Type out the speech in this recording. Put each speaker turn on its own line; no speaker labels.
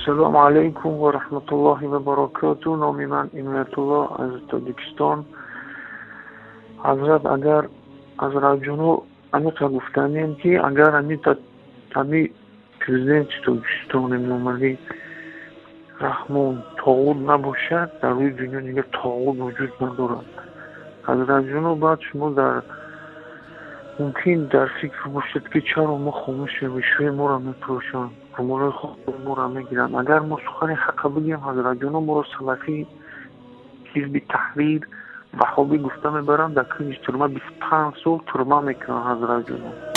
Ассалому алайкум ва раҳматуллоҳи ва баракоту. Номи ман Иноятулло, аз Тоҷикистон. Ҳазрат, агар ҳазратҷоно, аниқа гуфтанем, ки агар ами президенти Тоҷикистон Эмомалӣ Раҳмон тоғут набошад, дар рӯи дунё дигар тоғут вуҷуд надорад. Ҳазратҷоно, баъд шумо дар мумкин дар фикр бошед, ки чаро мо хомӯшем, ришваи моро мепӯшанд, румолои хоби моро мегиранд. Агар мо сухани ҳаққа бигӯем, ҳазратҷоно, моро салафӣ, ҳизби таҳрир, ваҳобӣ гуфта мебаранд, дар кунҷи тюрьма 25 сол тюрьма мекунанд, ҳазратҷоно.